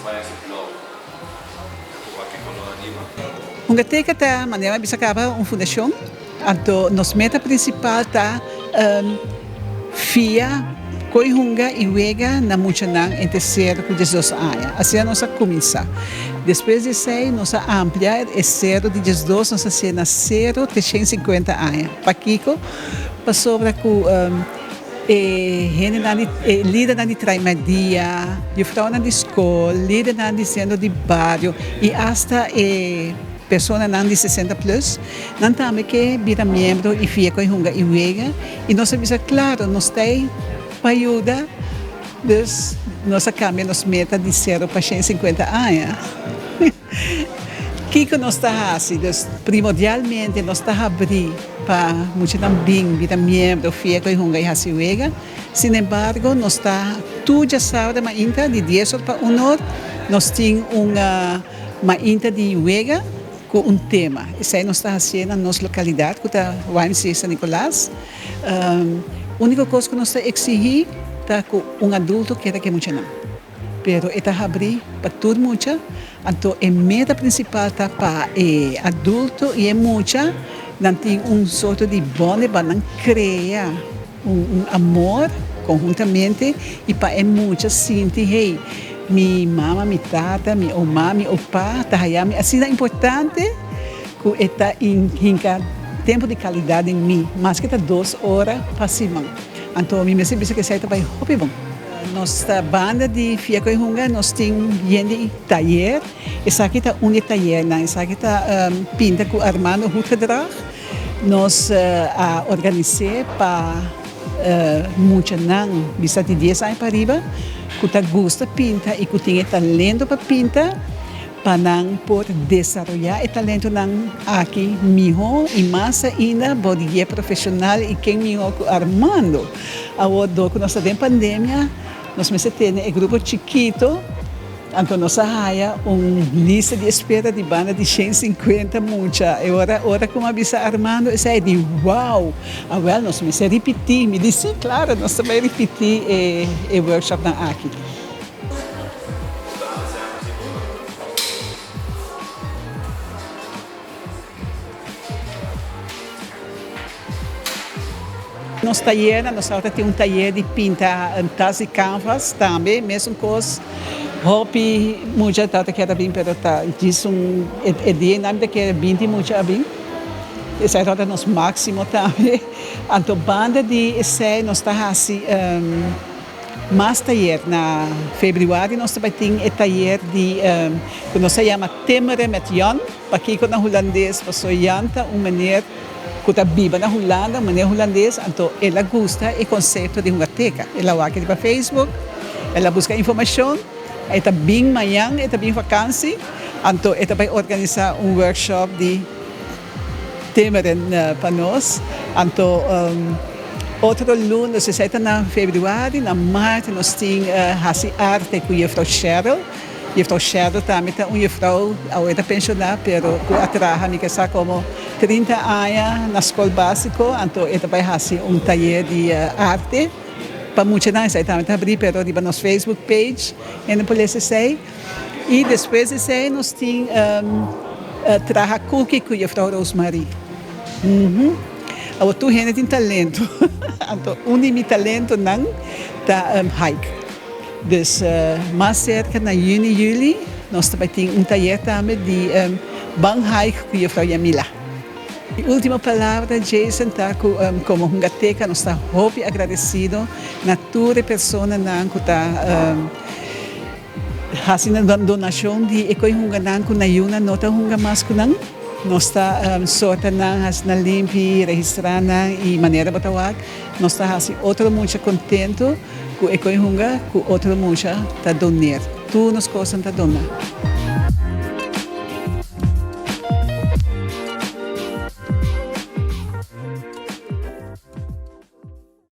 bai hasi blou. Bo wak e koló ariba. Hungateka ta, manera mi a bisa kaba, un fundashon. Anto nos meta prinsipal ta fia koe hunga i wega na muchanan entre sero ku diesdos aña. Asina nos a kuminsá. Despues di esei nos a amplia e sero di diesdos nos a hasié na sero te shen sinkuenta aña. Pakiko? Pasobra ku e hendenan di e lidernan di Traimerdia, jufrounan di skol, lidernan di sentro di bario i asta e personanan di sesenta plus, nan tambe ke bira miembro i fia ku e hunga i wega i nos a bisa klaro nos ta ei pa yuda, dus nos a kambia nos meta di sero pa shen sinkuenta aña. Kiko nos ta hasi? Dus primordialmente nos ta habrí pa muchanan bin bira miembro fia ku e hunga i hasi wega. Sinembargo nos ta tur djasabra mainta di dies or pa un or nos tin un mainta di wega ku un tema. Esei nos ta hasié na nos lokalidat ku ta YMCA San Nicolas. Úniko kos ku nos ta eksihí ta ku un adulto keda ku e muchanan. Pero e ta habrí pa tur mucha, anto e meta prinsipal ta pa e adulto i e mucha nan tin un sorto di bònde pa nan krea un amor konhuntamente i pa e mucha sinti, hey, mi mama, mi tata, mi oma, mi opa ta haya mi asina importante ku e ta hinka tempu di kalidat den mi, maske ta dos ora pa siman. Anto mi mester bisa ku esei ta bai hopi bon. Nos ta banda di Fia Koe Hunga, nos tin yen di tayer. Esaki ta un di e tayernan. Esaki ta pinta ku Armando Goedgedrag. Nos a organis'é pa muchanan bisa di dies aña pa riba ku ta gusta pinta i ku tin e talento pa pinta pa nan por desaroyá e talentonan aki mihó i mas ainda bo di guia profeshonal i ken mihó ku Armando. Awor dor ku nos ta den pandemia nos mester tene e grupo chikito, anto nos a haya un lista di espera di banda di shen sinkuenta mucha. E ora ora ku mi a bisa Armando esei di wow! Awel nos mester ripití. Mi di si klaro nos ta bai ripití e workshopnan aki. Nos tayernan, nos tabata tin un tayer di pinta tas di canvas tambe, mesun cos, hopi mucha tabata kier a bin pero ta djis un e dia nan mi ta kere binti mucha a bin, esei tabata nos maximo tambe, anto banda di esei nos ta haci. Mas tayer. Na februari nos ta bai tin e tayer di ku nos a yama Timmeren met Jan. Pakiko na hulandes? Paso Jan ta un meneer ku ta biba na Hulanda, un meneer hulandes, anto el a gusta e konsepto di hungateka. El a wak riba Facebook, el a buska informashon, e ta bin mañan, e ta bin vakansi, anto e ta bai organisá un workshop di. Timmeren pa nos. Anto otro luna, dus esei ta na februari, na maart nos tin hasi arte ku Juffrouw Cheryl. Juffrouw Cheryl tambe ta un juffrouw, awe e ta penshoná, pero ku a traha mi ke sa komo trinta aña na skol básiko, anto e ta bai hasi un tayer di arte pa muchanan. Esei tambe ta habrí pero riba nos Facebook page hende por lesa esei. I despues di esei nos tin traha kuki ku Juffrouw Rosemarie. Awor tur hende tin talento. Anto un di mi talentonan ta hike. Dus mas serka na yüni, yüli nos ta bai tin un tayer tambe di ban hike ku Juffrouw Yamila. Mi ultimo palabra Jason ta ku komo Hungateka nos ta hopi agradesido na tur e personanan ku ta Hasi nan donashon di e koi hunganan ku na yunan no ta hunga mas ku nan. Nos ta sorta nan, hasi nan limpi, registrá nan i manera bo ta wak nos ta hasi otro mucha kontentu ku e koi hunga ku otro mucha ta doner. Tur nos kosnan ta dona.